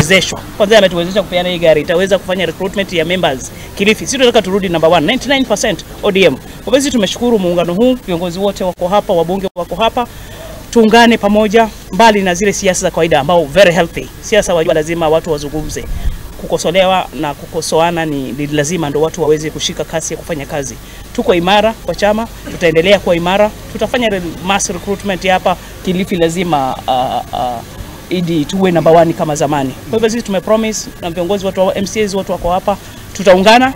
Tumewezeshwa. Kwanza ametuwezesha kupeana hii gari, itaweza kufanya recruitment ya members Kilifi. Sisi tunataka turudi number 1, 99% ODM. Kwa hivyo tumeshukuru muungano huu, viongozi wote wako hapa, wabunge wako hapa. Tuungane pamoja mbali na zile siasa za kawaida ambao very healthy. Siasa wajua lazima watu wazungumze. Kukosolewa na kukosoana ni lazima ndo watu waweze kushika kasi ya kufanya kazi. Tuko imara kwa chama, tutaendelea kuwa imara, tutafanya mass recruitment hapa Kilifi, lazima ili tuwe number 1 kama zamani. Kwa hivyo sisi tumepromise na viongozi watu wa MCAs watu wako hapa, tutaungana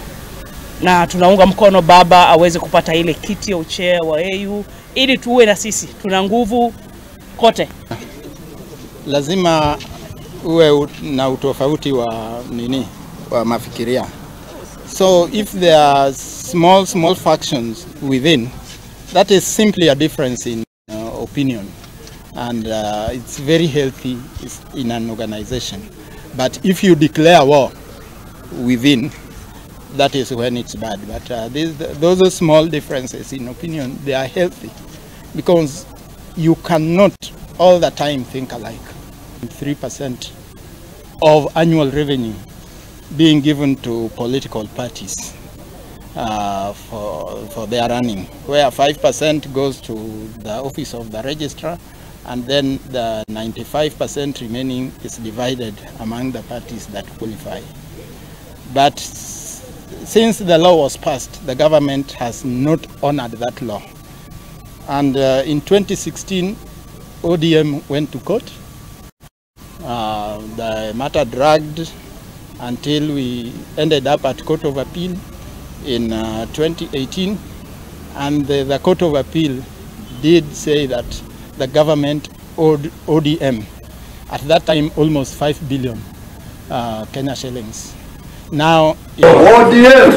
na tunaunga mkono baba aweze kupata ile kiti ya chair wa AU ili tuwe na sisi tuna nguvu kote. Lazima uwe na utofauti wa nini, wa mafikiria. So if there are small factions within, that is simply a difference in opinion, and it's very healthy in an organization. But if you declare war within, that is when it's bad. But those are small differences in opinion. They are healthy because you cannot all the time think alike. 3% of annual revenue being given to political parties for their running, where 5% goes to the office of the registrar, and then the 95% remaining is divided among the parties that qualify. But since the law was passed, the government has not honored that law. And in 2016, ODM went to court. The matter dragged until we ended up at Court of Appeal in 2018, and the Court of Appeal did say that the government owed ODM at that time almost 5 billion Kenya shillings. Now, ODM!